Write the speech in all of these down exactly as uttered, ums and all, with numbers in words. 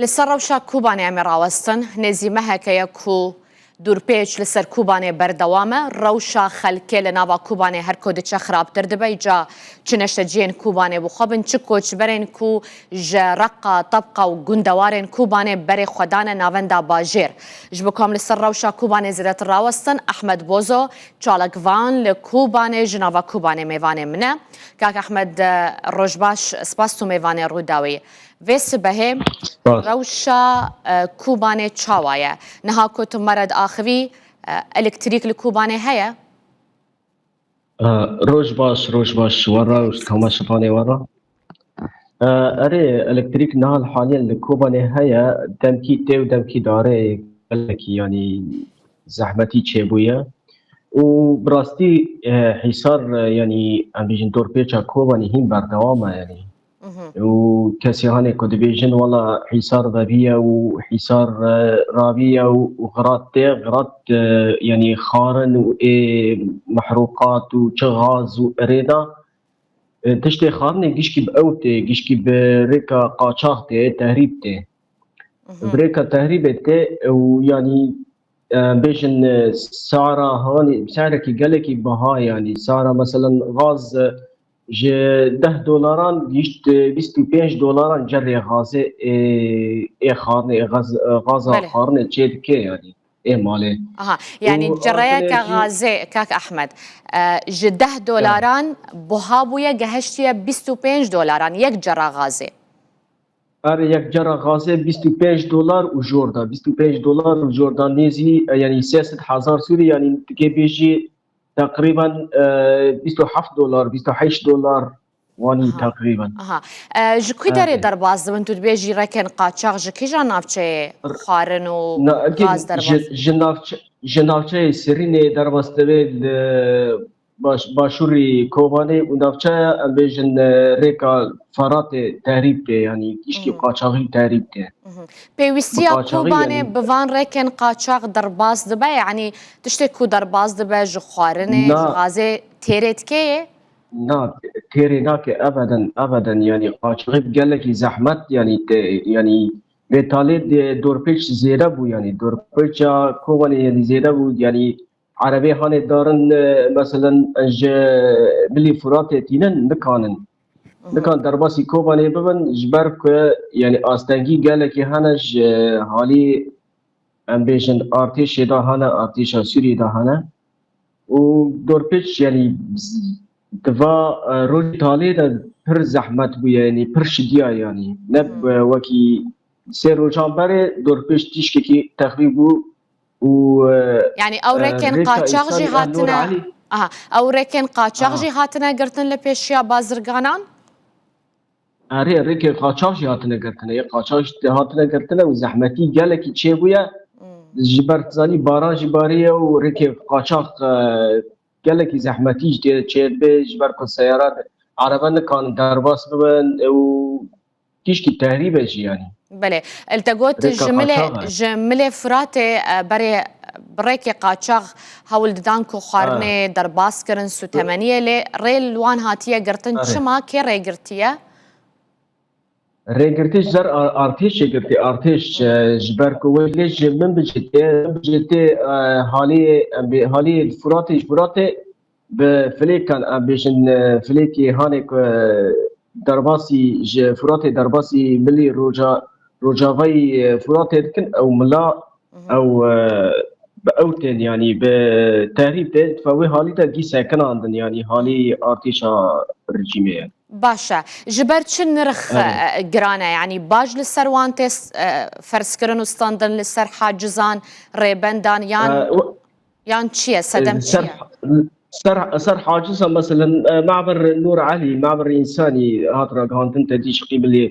Li ser rewşa Kobanê em ê rawestin. Nêzî meheke ye ku dûrpêç li ser Kobanê berdewam e. Rewşa xelkê li nava Kobanê her ku diçe xirabtir dibe. Îca çi neşteciyên Kobanê bi xwe bin, çi koçberên ku ji Reqa, Tebqa û gundewarên Kobanê berê xwe dane navenda bajêr. Ji bo ku em li ser rewşa Kobanê zêdetir rawestin, Ehmed Bozo, çalakvan li Kobanê, ji nava Kobanê mêvanê min e. Kak Ehmed, roj baş, spas tu mêvanê Rûdawê. Vê sibehê Spas. Rewşa, e, Kobanê çawa ye? Niha ku tu me re diaxivî, e, elektrîk li Kobanê heye? E, roj baş, roj baş we re û temaşevanê we re. E, erê, elektrîk niha li haliyen li Kobanê heye, demkî tê û demkî dare, gelekî, yanî zehmetî çêbûye. Û bi rastî, e, hîsar, e, yanî em bêjin dorpêça Kobanê hîn berdewam e, yanî. Mhm. Û kesê hane ku dibêjin, wela hîsar veviye û hîsar, e, raviye û, û xirat tê, xirat, e, yanî xarin û ê mehrûqat û çi gaz û irêda, e, tiştê xarinê gişkî bi ew tê, gişkî bi rêka qaçax tê, tehrîb tê. Mhm. Bi rêka tehrîbê tê û yanî, e, bêjin, e, sara hanî, sarekî gelekî biha, yanî sara meselen gaz, e, ji deh dolaran gihîşt, e, bîst û pênc dolaran cerê gazê, e, ê xarinê, ê gaz, e, gaza Belê. xarinê çê dike, yanî ê malê. Aha, yanî Û cereyeke artinê jî gazê, kak Ehmed, e, ji deh dolaran buha bûye, gehiştiye bîst û pênc dolaran, yek cera gazê. Erê, yek cera gazê bîst û pênc dolar û jor da, bîst û pênc dolar û jor da nêzî, e, yanî sê sed hezar sûrî, yanî dikê bêjî teqrîben, e, bîst û heft dolar, bîst û heşt dolar wanî Aha. teqrîben. Aha. E, ji ku derê Erê. derbas dibin? Tu dibêjî rêkên qaçax ji kîja navçeyê xwarin û Na, gaz derbas? ji, ji navçe-, ji navçeyê Sirînê derbas dibe li baş-, başûrî Kobanê û navçeya, em bêjin, e, rêka Feratê tehrîb tê, yanî gişkî Mhm. qaçaxî tehrîb tê. Mhm. Pêwîstiya Bi qaçaxî, Kobanê yanî bi van rêkên qaçax derbas dibe, yanî tiştê ku derbas dibe ji xwarinê, Na. ji gazê têrê dikê yê? Na, têrê nake ebeden, ebeden, yanî qaçaxî bi gelekî zehmet, yanî te, yanî vê talê de dorpêç zêde bû, yanî dorpêça Kobanê, yanî zêde bû, yanî Erebê hanê darin, e, meselen, ji Bilî Furatê tînin, nikanin. Mhm. Nikan derbasî Kobanê bibin, ji ber ku, yanî, astengî gelekî hene ji halî, em bêjin, artêşê de hene, artêşa Sûriyê de hene. Û dorpêç, yanî, di va, e, rojê talê de pir zehmet bûye, yanî, pir şidiya, yanî. Ne, Hmm. e, wekî sê rojan berê dorpêç tîşkekî texmîn bû û, e, Yanî ew e, rêkên rêka qaçax jî îslamî hatine, Elnûr Elî. Aha, ew rêkên qaçax Aha. jî hatine girtin li pêşiya bazirganan? Erê, rêkê qaçax jî hatine girtine. Yê qaçax jî hatine girtine û zehmetî gelekî çêbûye. Hmm. Ji ber, tu zanî, baran jî bariye û rêkê qaçax, e, gelekî zehmetî jî tê çêdibe, ji ber ku seyara, erebe nikanin derbas bibin û tişkî tehrîb e jî, yanî. Belê. Li te got Rêka ji milê, qaçax e. ji milê Firatê, e, berê bi rêkê qaçax hewl didan ku xwarinê Ha. derbas kirin, sutemeniyê, lê rê li wan hatiye girtin. Erê. Çima? Kê rê girtiye? Rêgirtî ji ser ar-, artêşê girtî. Artêş, e, ji ber ku wê lê ji min bicitê, min bicitê, e, haliyê, em bê, haliyê Furatê, ji Furatê bi filêkan, em bêjin, e, filêkê hanê ku, e, derbasî ji Furatê, derbasî milî Roca-, Rojavayî, e, Furatê dikin, ew mila, Mhm. ew, e, bi ew tên, yanî bi tehrîb tên, fa wê halî de gî sekinandin, yanî halî artêşa rejîmê ye. Baş e. Ji ber çi nirx, Evet. e, giran e? Yanî bac li ser wan tê s-, e, ferzkirin û standin li ser hacizan, rêbendan yan, E, o- yan çi ye? Sedem E, çi ser, ye? ser, ser haciza, meselen, e, mabir Nur Elî, mabir însanî hat ragihandin te dî ji qîbilê,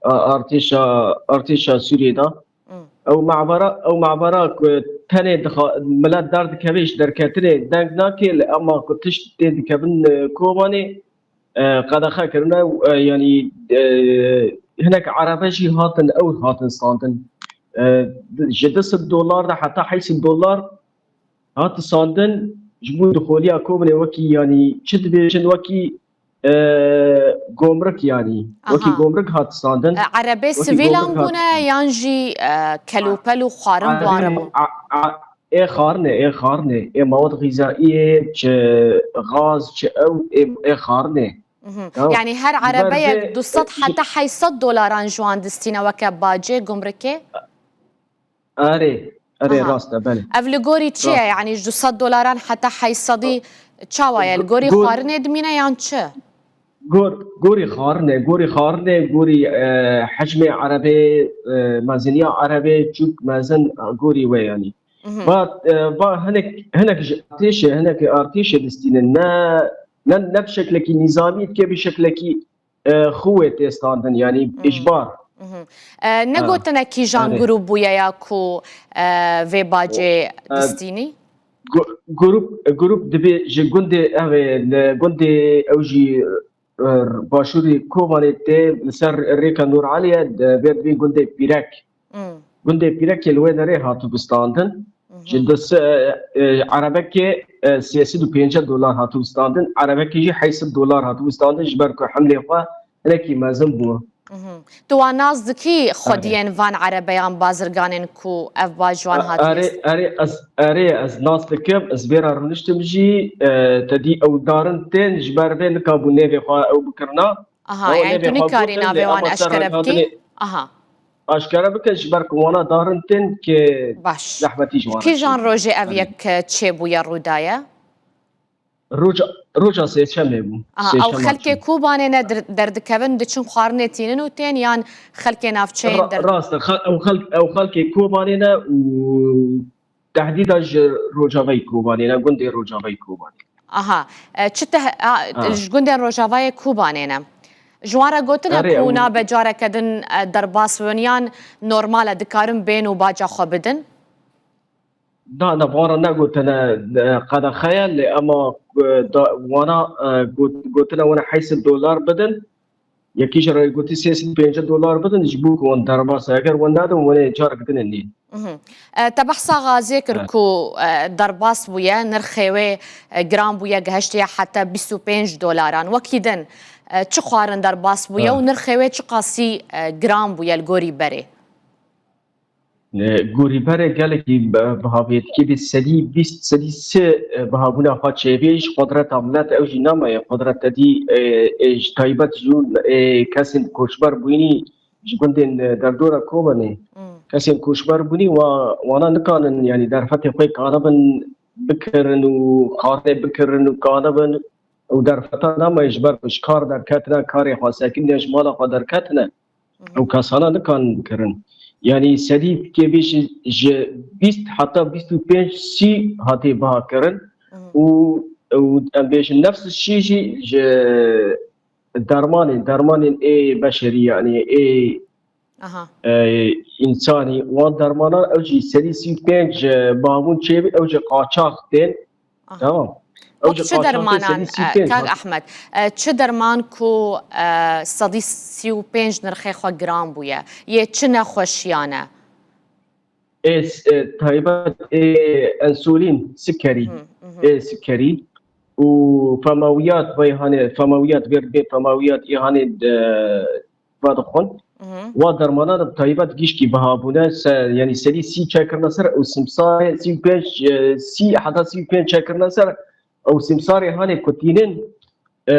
e, artêşa, artêşa Sûriyê de. Hmm. Ew mabara, ew mabara ku tenê dixa-, milet derdikeve ji derketinê deng nake, li ema ku tişt tê dikevin, e, Kobanê, e, qedexe kirine, e, yanî, e, hinek erebe jî hatin, ew hatin standin. E, ji du sed dolar de heta heyt sed dolar hat standin, ji bo dixoliya Kobanê wekî, yanî çi dibêjin, wekî e, gomrik yanî. Wekî Aha. gomrik hat standin. E, erebê Wekî sivîlan gomrik hat- bûne yan jî, e, kelûpel û xwarin bi wan re Erebê, bûn? a, a, ê xwarinê, ê xwarinê, ê mawad xîzaiyê, çi gaz, çi ew, ê, ê xwarinê. Mhm. Tamam. Yani her Ji ber erebeyek vê, du sed e, heta heyt sed dolaran ji wan distîne weke bacê gumrikê? Erê, erê, Aha. rast e, belê. Ev li gorî çi ye? Rast. Yani ji du sed dolaran heta heyt sedî çawa ye? Li gorî Gor- xwarinê dimîne yan çi? Gor, gorî xwarinê, gorî xwarinê, gorî, e, hecmê erebê, e, meziniya erebê, çûk mezin, e, gorî wê yanî. Mhm. Va, e, va hinek, hinek ji artêşê, hinek artêşê distînin. Ne, ne, ne bi şeklekî nîzamî dike, bi şeklekî, e, xwe tê standin, yanî Mhm. îcbar. Mhm. E, ne Ha. gotine kîjan Erê. grûp bûye ya ku, e, vê bacê E, distînî? Gu-, grûp, grûp dibê ji gundê ev ê, li gundê ew jî, e, başûrê Kobanê tê li ser rêka Nûr Eliyê, di vê dibê gundê Pîrek. Hmm. Gundê Pîrekê li wê derê hatibû standin. Mhm. Ji du se-, e, erebekê, e, sê sed û pêncî dolar hatibû standin, erebekê jî heyt sed dolar hatibû standin, ji ber ku hemlê xwe hinekî mezin bû. Mhm. Tu wan nas dikî Erê. xwediyên van erebeyan bazirganên ku ev bac wan A-, hatiye? Erê, erê, ez, erê, ez nas dikim, ez vê re rûniştim jî, e, te dî ew darin tên, ji ber vê nikabû nêvê xwe ew bikirina. Aha, Ew yani nêvê tu xwe nikarî gotin, navê lê wan ema ser eşkere bikî? rêkhatinê Aha. aşkere bikin, ji ber ku wana darin tên ki Baş. zehmetî ji wan re Kîjan çêbû. rojê ev Erê. yek çêbûye, rûdaye? Roja, roja sêşemê bû. Aha, ew Sêşema xelkê çû. Kobanê ne der-, derdikevin, diçin xwarinê tînin û tên, yan xelkê navçeyên Ra-, der- rast e, xel-, ew xelk, ew xelkê Kobanê ne û tehdîda ji Rojavayê Kobanê ne, gundê Rojavayê Kobanê. Aha, e, çi teh-, a, Ha. ji gundên Rojavayê Kobanê ne? Ji wan re gotine Erê, ku ew nabe careke din, e, derbas bibin, yan normal e, dikarin bên û baca xwe bidin? Na, na, vana negotine, e, qedexe ye, lê ema, e, da, wana, e, got-, gotine wana heyt sed dolar bidin. Yekî ji re gotî sê sed û pêncî dolar bidin, ji bo ku wan derbas e. Eger wan nedin, wan ê carek din nî. Mhm. E, te behsa gazê kir Evet. ku, e, derbas bûye, nirxê wê, e, giran bûye, gihiştiye heta bîst û pênc dolaran. Wekî din, e, çi xwarin derbas bûye Ha. û nirxê wê çiqasî, e, giran bûye li gorî berê? E, gorî berê gelekî bi-, biha bê dikê bê sedî bîst, sedî sê, e, bihabûna xwe çêbê ji qudreta milet ew jî namaye. Qudret te dî, e, e, ji taybet ji, e, kesên koçber bûyînî ji gundên, e, derdora Kobanê. Hmm. Kesên koçber bûnî wa, wana nikanin, yanî derfetê xwe kanibin bikirin û xarê bikirin û kanibin û derfeta namaye ji ber ku ji kar derketine, karê xwe sekiniye, ji mala xwe derketine. Mhm. Ew kesana nikanin bikirin. Yanî sedî kê bê ji, ji bîst heta bîst û pênc sî hatê biha kirin Mhm. û, û em bêjin nefs şî jî ji dermanên, dermanên ê beşerî, yanî ê, Aha. ê însanî, wan dermanan ew jî sedî sî û pênc, e, babûn çêbî, ew jî qaçax tên. Aha. Tamam. Ew Wek jî çi qaçaxê dermanan, sedî sî û pênc e, Kak hat. Ehmed, e, çi derman ku, e, sedî sî û pênc nirxê xwe giran bûye? Yê çi nexweşiyan e? Ê, s-, e, taybet ê ensulîn, sikerî, Hı, hı hı. ê sikerî û femawiyat, vay hanê, femawiyat, vê, vê femawiyat, ê hanê, e, vedixwin. Mhm. Wa dermanan bi taybet gişkî biha bûne ser, yanî sedî sî çekirine ser û simsarê sî û pênc, e, sî heta sî û pênc çekirine ser û simsarê hanê ku tînin, e,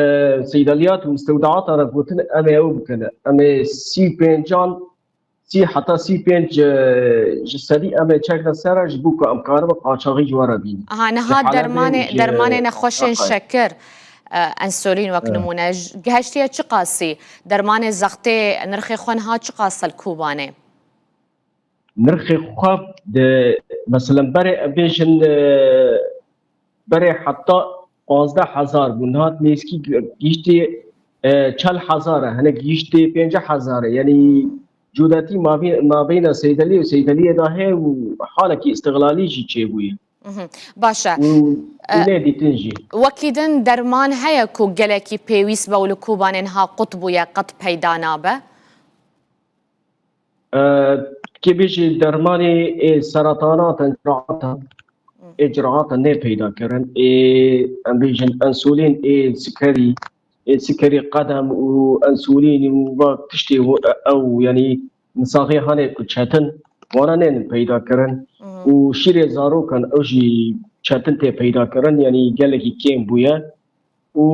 seydaliyat û mistewdaatan re gotin, em ê ew bikin. Em ê sî û pêncan, sî heta sî û pênc, e, ji sedî em ê çekine ser ji bo ku em karibin qaçaxî ji we re bînin. Aha, niha Ji hale dermanê, vê ji dermanê nexweşên Aqay. şekir, e, ensulîn wek E. nimûne, j-, gihiştiye çi qasî? Dermanê zextê nirxê xwe niha çi qas e li Kobanê? Nirxê xwe de, mesela berê em bêjin, e, berê heta pazdeh hezar bû. Niha nêzîkî gihîştê, e, çel hezar e. Hinek gihîştê pêncî hezar e. Yanî Hmm. cûdetî mabê-, mabeyna seydeliyê û seydeliyê de heye û halekî îstixlalî jî çêbûye. Mhm. Baş e. Û E, û nê dîtin jî. Wekî din derman heye ku gelekî pêwîst be û li Kobanê niha qut bûye, qet peyda nabe? E, kê bêjî dermanê ê seretanatan, ciraatan, Hı. ê ciraatan nê peyda kirin, ê, em bêjin ensulîn, ê sikerî, ê sikerî qedem û ensulîn û va tiştê ew, yanî misaxê hanê ku çetin, wana nênin peyda kirin. Û şîrê zarokan ew jî çetin tê peyda kirin, yanî gelekî kêm bûye. Û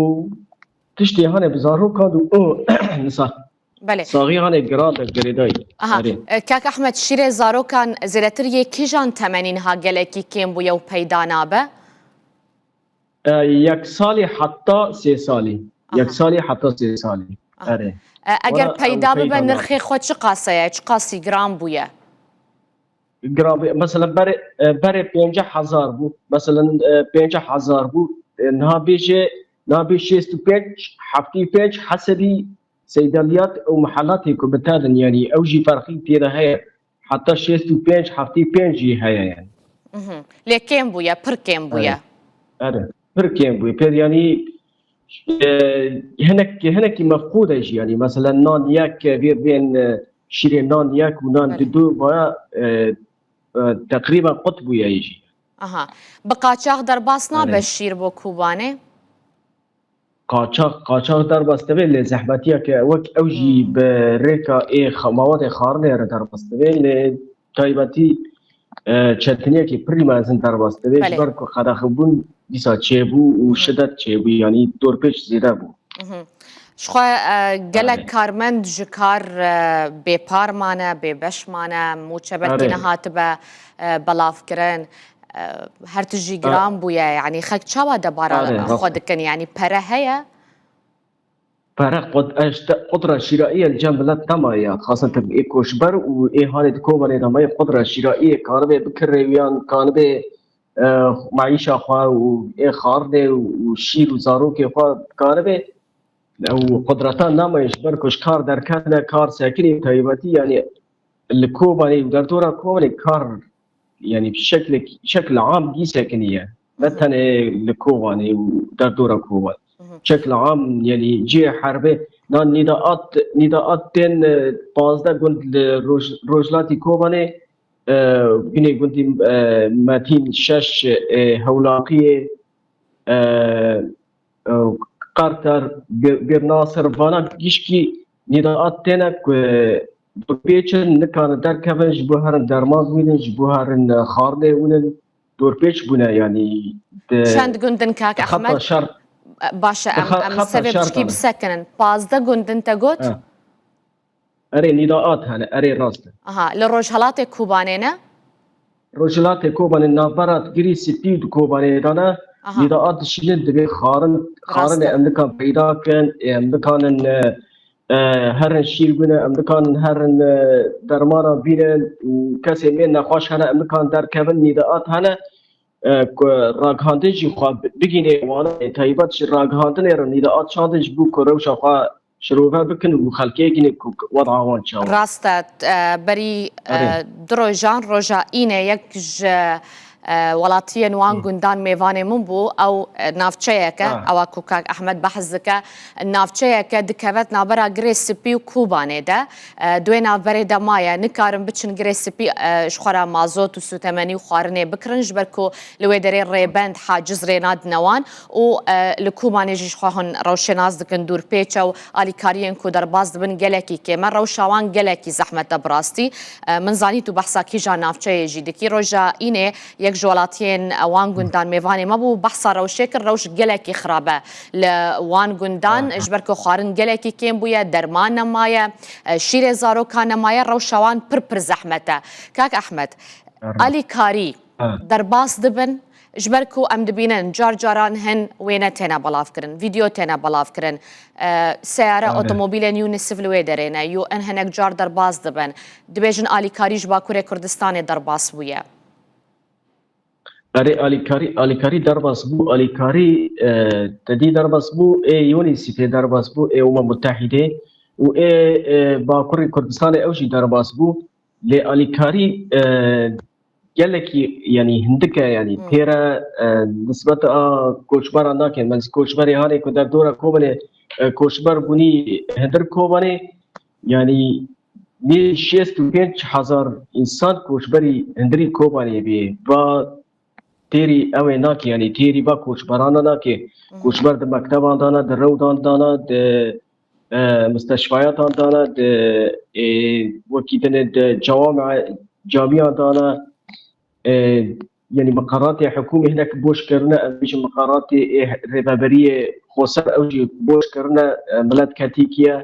tiştê hanê bi zarokan û o misa-, Belê. Saxî hanê giran de girêdayî. Aha. Erê. E, Kak Ehmed, şîrê zarokan zêdetir yê kîjan temenî niha gelekî kêm bûye û peyda nabe? E, yek salî heta sê salî. Aha. Yek salî heta sê salî. Aha. Erê. E, eger Wala peyda ew bibe, peyda nirxê nabe. Xwe çi qas e? Çi qasî giran bûye? Giran bûye. Mesela berê, e, berê pêncî hezar bû. Mesela, e, pêncî hezar bû. E, niha bêje, niha bê şêst û pênc, heftê û pênc hesebî Seydeliyat û mehelatê ku bi te din, yanî ew jî ferqî tê de heye. Heta şêst û pênc, heftê û pênc jî heye yani. Mhm. Lê kêm bûye, pir kêm bûye. Erê. Erê. Pir kêm bûye. Pir yanî, e, hinek, hinekî mefqûd e jî yani. Mesela nan yek, vê bên, e, şîrê nan yek û nan Erê. Didu vaya, e, e, teqrîben qut bûye jî. Aha. Bi qaçax derbas nabe Erê. Şîr bo Kobanê? Qaçax, qaçax derbas dibe, lê zehmetiyeke wek ew jî Hmm. bi rêka ê xa-, mawatê xarinê re derbas dibe, lê taybetî, e, çetiniyekî pirî mezin derbas dibe, Belê. Ji ber ku qedexebûn dîsa çêbû û Mhm. şidet çêbû, yanî dorpêç zêde bû. Mhm. Ji xwe, e, gelek Erê. Karmend ji kar, e, bêpar mane, bêbeş mane, mûçebekî Erê. Nehatibe, e, belavkirin. E, her tişt jî giran bûye. Yanî xelk çawa debara Erê, xwe rast. Dikin? Yanî pere heye? Pere qud-, e, işte, qudra şîraî ye li cem milet nemaye. Xaseten ê koçber û ê hanê di Kobanê de maye qudra şîraî ye. Kanibe bikirêwiyan, kanibe, e, maîşa xwe û ê xarinê û şîr û zarokê xwe kanibe. Ew qudratan namaye ji ber ku ji kar derketine, kar sekinî taybetî, yanî li Kobanê û derdora Kobanê kar, yanî şeklek, şekl am dî sekiniye. Ne Mhm. Tenê li Kobanê û derdora Kobanê. Mhm. Şekl am, yanî cihê herbê, nan nîdaat, nîdaat tên, e, pazdeh gund li roj-, rojhilatî Kobanê, e, binê gundî, e, Metîn şeş, e, Hewlaqiyê, e, e, Qarter, Bir-, Birnasir, vana gişkî nîdaat têne ku dorpêç in, nikarin derkevin, ji bo herin derman bînin, ji bo herin, e, xarinê wînin, dorpêç bûne, yanî di Çend gund in, Kak di xeta Ehmed? Şer, Baş e, di em, xe-, em xeta sevê şer pişkî de ne. Bisekinin. Pazdeh gund in te got? Ha. Erê, nîdaat hene, erê rast e. Aha, li rojhelatê Kobanê ne? Rojhilatê Kobanê navbera Girê Spî û di Kobanê de ne, Aha. Nîdaat dişînin dibê xarin, Rast xarinê e. Em nikan peyda kin, ê em nikanin, e, e, herin şîr bînin, em nikanin herin, e, dermana bînin û kesê mê nexweş hene, em nikanin derkevin, nîdaat hene, e, ku ragihandin jî xwe bi-, bigînê wana, ê taybet ji ragihandinê re nîdaat çandin ji bo ku rewşa xwe şirove bikin û xelkê gîne ku weda wan çawa. Rast e, e, berî, e, Erê. Du rojan, roja înê yek ji, e, welatiyên wan Hı. Gundan mêvanê min bû. Ew, e, navçeyeke, Ha. Ewa ku kak Ehmed behs dike, navçeyeke dikevet navbera Girê Spî û Kobanê de. E, di wê navberê de maye, nikarin biçin Girê Spî, e, ji xwe re mazot û sûtemenî û xwarinê bikirin, ji ber ku li wê derê rêbend, haciz rê nadine wan û, e, li Kobanê jî ji xwe hûn rewşê nas dikin, dûrpêç e û alîkariyên ku derbas dibin gelekî kêm e. Rewşa wan gelekî zehmet e bi rastî. E, min zanî tu behsa kîja navçeyê jî dikî. Roja înê yek ji welatiyên wan gundan mêvanê me bû, behsa rewşê kir, rewş gelekî xirab e li wan gundan, Aha. Ji ber ku xwarin gelekî kêm bûye, derman nemaye, e, şîrê zarokan nemaye, rewşa wan pir pir zehmet e. Kak Ehmed, Aha. Alîkarî Ha. Derbas dibin, ji ber ku em dibînin car caran hin wêne têne belavkirin, vîdeo têne belavkirin. E, seyare, Are. Otomobîlên UNICEF li wê derê ne, U N hinek car derbas dibin. Dibêjin alîkarî ji Bakurê Kurdistanê derbas bûye. Erê, alîkarî, alîkarî derbas bû, alîkarî, e, tedî derbas bû, ê UNICEFê derbas bû, ê Umem Mutehîdê û ê, e, Bakurê Kurdistanê ew jî derbas bû. Lê alîkarî, e, gelekî, yanî hindik e, yanî Hmm. têre, e, nisbet a koçberan nake. Mesela koçberê hanê ku derdora Kobanê, e, koçber bûnî hindir Kobanê, yanî nêzî şêst û pênc hezar însan koçberî hindirî Kobanê bî. Va têrî ew ê nake, yanî têrî va koçberana nake. Koçber di mekteban dana, di rewdan dana, di, e, misteşfayatan dana, di, e, wekî dinê di cewame camiyan dana, e, yanî miqeratê hikûmî hinek boş kirine, em bêjin miqeratê ê rêveberiyê xweser ew jî boş kirine, e, milet ketîkiye.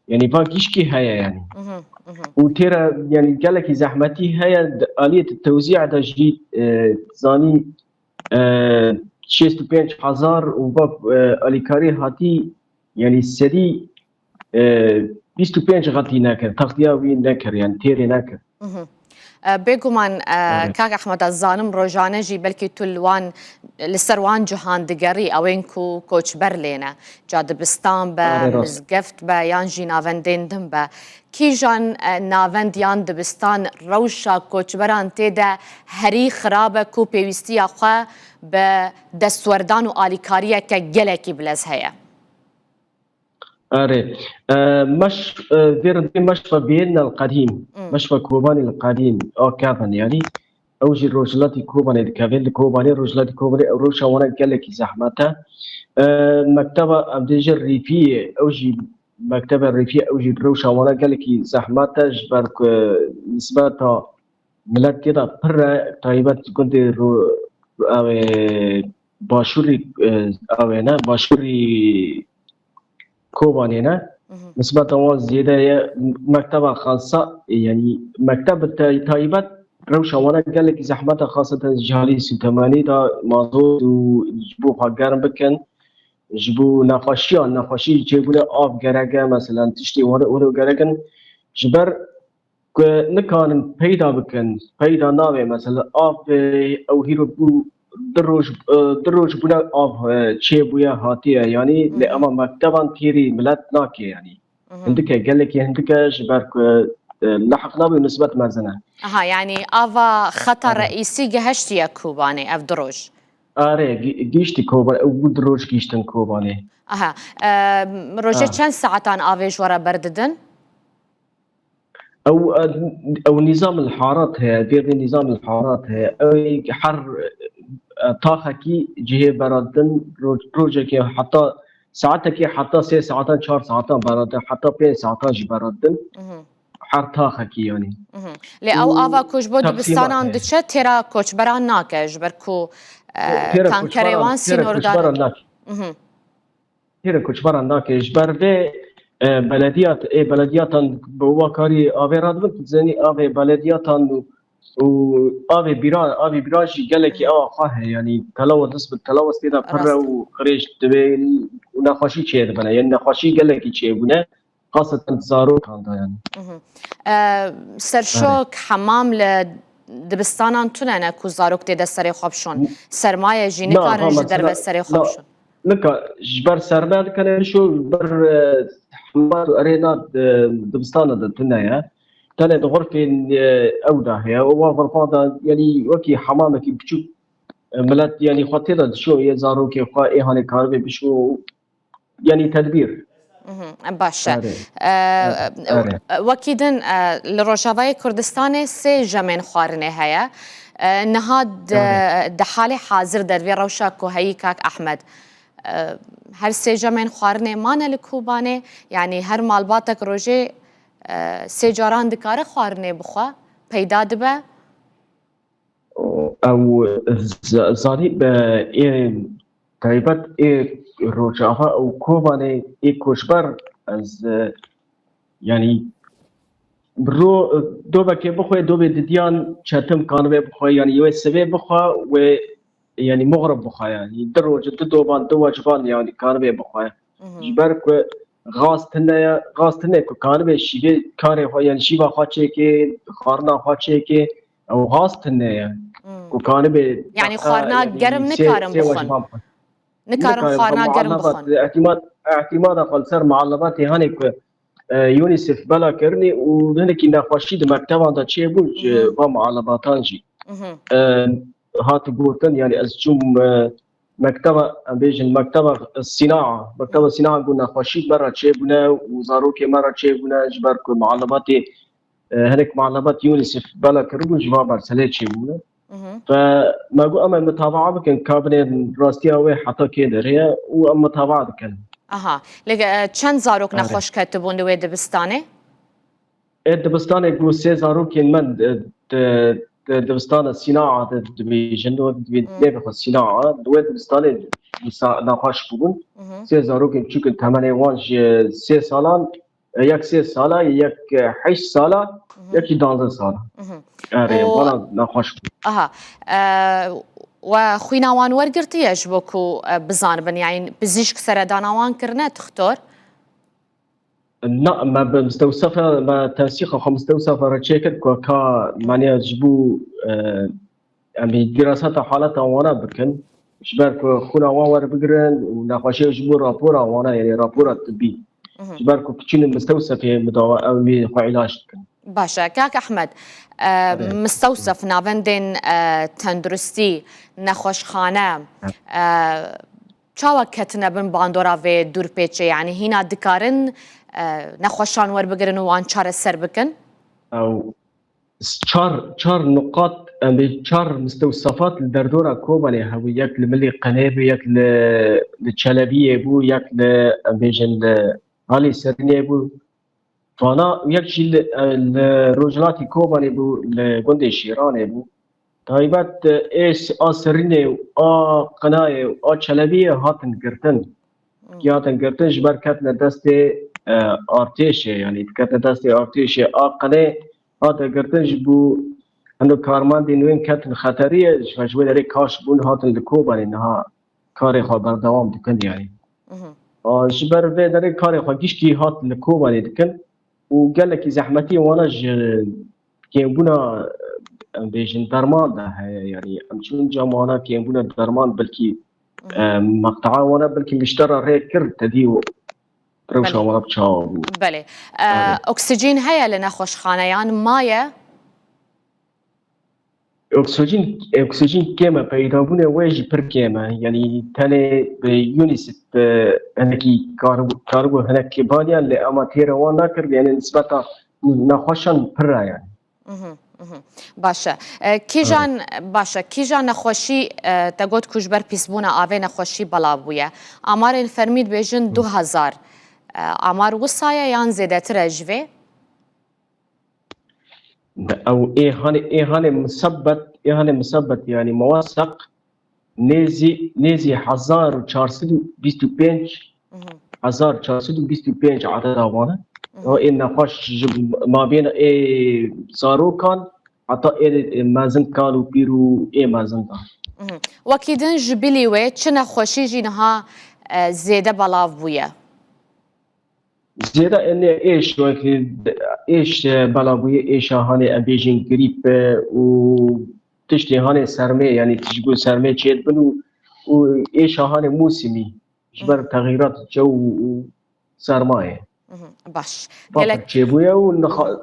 Yanî va gişkî heye yanî. Mhm, mhm. Û têra yanî gelekî zehmetî heye, di aliyê te-, tewzîa de jî, e, zanî, e, şêst û pênc hezar û va, e, alîkarî hatî, yanî sedî, e, bîst û pênc xetî nekir, textiya wî nekir, yanî têrê nekir. Mhm. E, bêguman, e, Erê. Kak Ehmed, ez zanim rojane jî belkî tu li wan, li ser wan cihan digerî, ewên ku koçber lê ne. Ca dibistan be, Erê, rast. Mizgeft be, yan jî navendên din be. Kîjan, e, navend yan dibistan rewşa koçberan tê de herî xirab e ku pêwîstiya xwe bi destwerdan û alîkariyeke gelekî bilez heye? Erê. E, meş-, e, vê rindê meşfa bêhn el qedîm. Hmm. Meşfa Kobanê el qedîm. A kevin yanî. Ew jî rojhilatî Kobanê dikevin. Li Kobanê rojhilatî Kobanê ew rewşa wana gelekî zehmet e. E, mekteba em dê ji Rîfiyê, ew jî mektebe Rîfiyê, ew jî rewşa wana gelekî zehmet e, ji ber ku nisbeta milet tê de pir e, taybet gundê ro-, ew ê başûrî, e, ew ê ne, başûrî Kobanê ne. Mhm. Nisbeta wan zêde ye. Mekteba xasa, e, yanî mekteb bi tay-, taybet rewşa wana gelekî zehmet e, xaseten ji alî sûtemenî de mazot û ji bo xwe germ bikin. Ji bo nexweşiyan, nexweşî çêbûne av gerek e, meselen tiştê were were gerek in. Ji ber ku nikarin peyda bikin, peyda nabe, mesela av, e, ew hîro bû du roj, e, du roj bûne av, e, çêbûye hatiye, yanî lê Mhm. ema mekteban têrî milet nake, yanî. Mhm. Hindike, gelekî hindike ji ber ku, e, lehiq nabe û nisbet mezin e. Aha, yanî ava xeta Aha. reîsî gehiştiye Kobanê ev du roj. Are, gi-, gihiştî Kobanê, ew bû du roj gihiştin Kobanê. Aha, e, rojê Ha. çend saetan avê ji we re berdidin? Ew, ew nîzam el harat heye, vê vê nîzam el harat heye. Ew her, e, taxekî cihê beradin, ro-, rojekê heta saetekê heta sê saetan, çar saetan beradin, heta pênc saetan jî beradin. Mhm. Her taxekî yanî. Mhm. Lê ew Û ava ku ji bo teqsîmat dibistanan heye. diçe têra koçberan nake, ji ber ku, e, Têra tankerê koçberan, wan têra sînordar koçberan in. nake. Mhm. Têra koçberan nake. Ji ber vê, e, belediyat, ê belediyatan bi wa karî avê radibin, tu dizanî avê belediyatan û, û avê bîran, avê bîran jî gelekî ewa xwe heye. Yanî telewez, nisbet telewez tê de pir e Rast. û qirêj dibe û nexweşî çêdibine. Yanî nexweşî gelekî çêbûne. Xaseten zarokan de yanî. Mhm. E, serşok, Erê. hemam li dibistanan tune ne ku zarok tê de serê xwe bişon. N-, Sermaye jî na, nikarin ha, ji mesela, derve serê xwe na, bişon. Nika ji ber sermaye dikene bişo, ji ber, e, hemam û erê na, e, dibistana de tune ye. Tenê di xurfên, e, ew de heye. Û wa xurfa de, yanî wekî hemamekî biçûk, e, milet, yanî xwe tê de dişo, yê zarokê xwe, ê hanê karibê bişo, yanî tedbîr. Mhm, baş e. Erê. E, Erê. wekî din, e, li Rojavayê Kurdistanê sê jemên xwarinê heye. E, niha di, Erê. di halê hazir de, di vê rewşa ku heyî kak Ehmed, e, her sê jemên xwarinê mane li Kobanê, yanî her malbatek rojê, e, sê caran dikare xwarinê bixwe, peyda dibe? Ew z-, zanî be ê taybet ê Rojava û Kobanê ê koçber ez, e, yanî ro-, dobekê bixwe, dobê didiyan çetin kanibê bixwe, yanî wê sivê bixwe, wê yanî muxrib bixwe, yanî du roj, du doban, du wecban yanî kanibê bixwe. Mhm. Ji ber ku gaz tune ye, gaz tune ku kanibê şîvê karê xwe, yanî şîva xwe çêkê, xwarina xwe çêkê, ew gaz tune ye. Hmm. Ku kanibê Yanî beqa, xwarina yanî germ sê, nikarin sê bixwin. wecban bixwe. Nikarin Nikarin xwarina xwe germ muallebat, bixwin. Îhtîmal, îhtîmala xwe li ser muallebatê hanê ku, e, UNICEF bela kirinê û hinekî nexweşî di mekteban de çêbûn ji Mhm. va muallebatan jî. Mhm. E, hat gotin, yanî ez çûm, e, mekteba, em bêjin mekteba sinaa, mekteba sinaa ku nexweşî me re çêbûne û zarokê me re çêbûne, ji ber ku muallebatê, e, hinek muallebat UNICEF bela kiribûn, ji van berselê çêbûne. Ve me got, em ê mitebaa bikin, ka binê rastiya wê heta kê derê ye û em mitebaa dikin. Aha. Lê, e, çend zarok Erê. nexweş ketibûn li wê dibistanê? Ê dibistanê ku sê zarokên me di, di, di dibistana Sînaa de dibêjin, wek dibê Hmm. nêbe xwe Sînaa, di wê dibistanê dîsa nexweş bûbûn. Mhm. Sê zarokên çûkin temenê wan ji sê salan, e, yek sê sala, yek, e, heşt sala, Mhm. yekî danzdeh sala. Mhm. Erê, O- wana nexweş bû. Aha. E, we xwîna wan wergirtiye ji bo ku, e, bizanibin, yani pizîşk seredana wan kirine, tixtor? Na, me bi mistewsefa, me tensîqa xwe mistewsefa re çêkir ku ka, maniya ji bo, e, em ê diraseta haleta wana bikin. Ji ber ku xwîna wan werbigirin û nexweşiya ji bo rapora wana, yani rapora tibî. Mhm. Ji ber ku piçînin mistewsefê midawa ew ê xwe îlaç dikin. Baş e. Kak Ehmed, e, Erê. mistewsef navendên, e, tenduristî, nexweşxane, e, çawa ketine bin bandora vê dûrpêçê? Yani hîna dikarin, e, nexweşan werbigirin û wan çareser bikin? Ew çar, çar nuqat, em ê çar mistewsefat li derdora Kobanê hebû. Yek li milê Qenê bû, yek li, li Çelebiyê bû, yek li, em bêjin li Halê Serînê bû. Vana yek jî li, e, li rojhilatî Kobanê bû, li gundê Şêranê bû. Taybet, e, ê s-, a Serînê û a Qenayê û a Çelebiyê hatin girtin. Hmm. Ki hatin girtin ji ber ketine destê, e, artêşê, yanî ketine destê artêşê a Qenê hate girtin ji bo hindek karmendên wê ketin xeteriyê, ji, ji wê derê kaş bûn hatin li Kobanê niha karê xwe berdewam dikin yani. Mhm. A, ji ber vê derê karê xwe giştî hat li Kobanê dikin û gelekî zehmetiyên wana ji kêmbûna, em bêjin, derman de heye. Yani em çûn cem wana kêmbûna derman belkî, Mhm. e, meqtea wana belkî miştera rê kir tedî û rewşa Belê. wana bi çawa bû. Belê. E, Erê. Oksijîn heye li nexweşxaneyan maye? Oksijîn, oksijîn kêm e, peydabûnê wê jî pir kêm e. Yanî tenê bi UNICEF, e, hinekî karibû, karibû hinek baniyan, lê ema têra wan nakir, yanî nisbeta nexweşan pir e yani. Mhm, mhm. Baş e. E, kîjan, Evet. baş e. Kîjan nexweşî, e, te got ku ji ber pîsbûna avê nexweşî belav bûye? Amarên fermî dibêjin Hı. du hezar. E, amar wisa ye yan zêdetir e ji vê? Ew ê hanê, ê hanê misebbet, ê hanê misebbet, yani muwesseq nêzî, nêzî hezar û çar sed û bîst û pênc, Mhm. hezar çar sed û bîst û pênc adeda wan e. Mhm. Ew ê nexweş ji mabêna ê zarokan heta ê mezin, kal û pîr û ê mezin de. Mhm. Wekî din ji bilî wê çi nexweşî jî niha, e, zêde belav bûye? Zêde enê êş, wekî êş, e, bela bûye, êşa hanê em bêjin grîp, e, û tiştê hanê sermê, yanî ji bo sermê çêdibin û, û êşa hanê mûsimî ji ber Mhm. texîrat cew û sermayê. Mhm, baş. Fatir Gelek çêbûye û nexa-,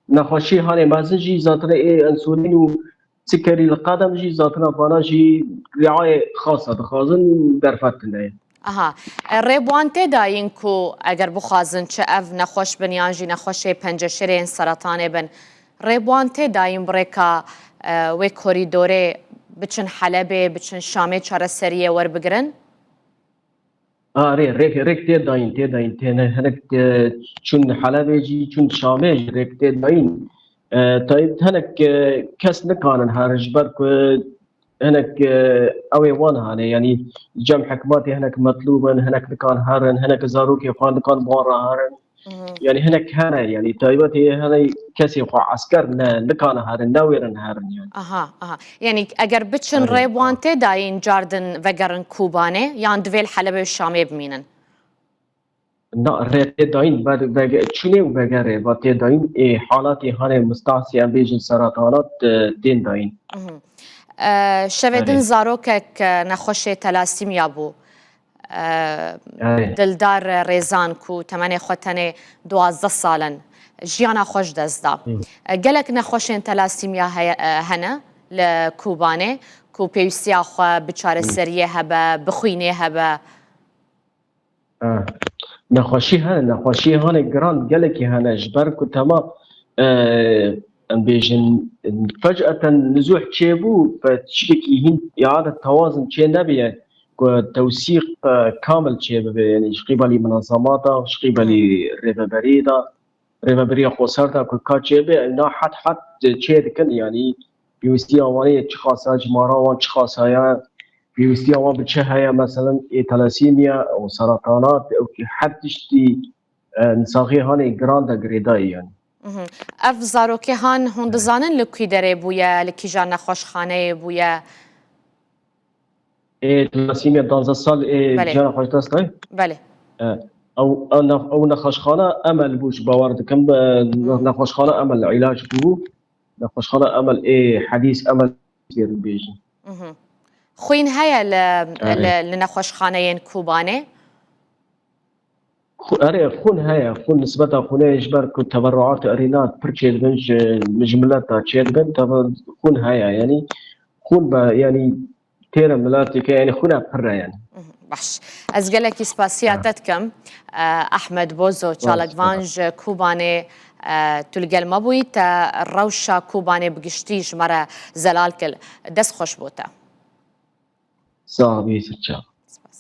nexweşî hanê mezin jî zatine ê însulîn û Sikerî li qedem jî, zatina vana jî riayê xasa dixwazin û derfet tune ye. Aha. E, rê bi wan tê dayîn ku eger bixwazin çi ev nexweş bin yan jî nexweşê penceşêrê yên seretanê bin, rê bi wan tê dayîn bi rêka, e, wê korîdorê biçin Helebê, biçin Şamê çareseriyê werbigirin? Arê, rêk, rêk tê dayîn, tê dayîn, tê ne, hinek, e, çûn Helebê jî, çûn Şamê jî rêk tê dayîn. E, tayî hinek, e, kes nikanin herin ji ber ku hinek, e, ew ê wan hane, yanî cem hikmatê hinek metlûb in, hinek nikan herin, hinek zarokê xwe nikan bi wan re herin. Mhm. Yanî hinek hene, yanî taybetê hene kesê xwe esker ne, nikane herin, newêrin herin yanî. Aha, aha. Yanî eger biçin Erê, rê bi wan aha. tê dayîn cardin vegerin Kobanê, yan divê li Helebê û Şamê bimînin? Na, rê tê dayîn, ve-, vege-, çûnê û vegerê, va tê dayîn, ê halatê hanê mistahsî em bêjin seratanat, e, tên dayîn. Mhm. E, şevê din Erê. zarokek, e, nexweşê telasîmya bû. E, Erê. Dildar Rêzan ku temenê xwe tenê duwazdeh sal in, jiyana xwe ji dest da. Hı. E, gelek nexweşên telasîmya heye, e, hene li Kobanê ku pêwîstiya xwe bi çareseriyê hebe, bi xwînê hebe. E, nexweşî hene, nexweşî hane giran gelekî hene ji ber ku tema, e, em bêjin, fec'eten nizûh çêbû, bi tiştekî hîn îade tewazin çê nebiye, ku tewsîq, e, kamil çêbibe, yanî ji qîbalî minezemata, ji qîbalî rêveberiyê de, rêveberiya xweser de ku ka çêbe, na het het çê dikin, yanî pêwîstiya wan ê çiqasa, cimara wan çiqasa ye, pêwîstiya wan bi çi heye, meselen ê telasîmiya û seretanat, ew her tiştî, e, saxê hanê giran de girêdayî, yanî. Mhm. Ev zarokê han hûn dizanin li kî derê bûye, li kîjan nexweşxaneyê bûye? Ê, telasîmiya danzdeh sal ê Belê. Jiyana xwe ji dest dayî. Belê. E, ew, ew nex-, ew nexweşxana Emel bû, ji bawer dikim, e, Hmm. nexweşxana Emel îlac bû. Nexweşxana Emel ê Hedîs Emel dibêjin. Mhm. Xwîn heye li, Erê. li, li nexweşxaneyên Kobanê? Xu-, erê, xûn heye. Xûn, nisbeta xûnê ji ber ku teberruat û erîna pir çêdibin, ji, ji mileta çêdibin, tebe xûn heye. Yanî xûn be, yanî têre miletê ke, yanî xûne pir e, yanî. Mhm, baş. Ez gelekî spasiya Ha. te dikim, e, Ehmed Bozo, Baş, çalakvan spas. Ji Kobanê, e, tu li gel me bûyî, te rewşa Kobanê bi giştî ji me re zelal kir. Dest xweş bo te. Sağ ol, Yusuf Çağ. Spas.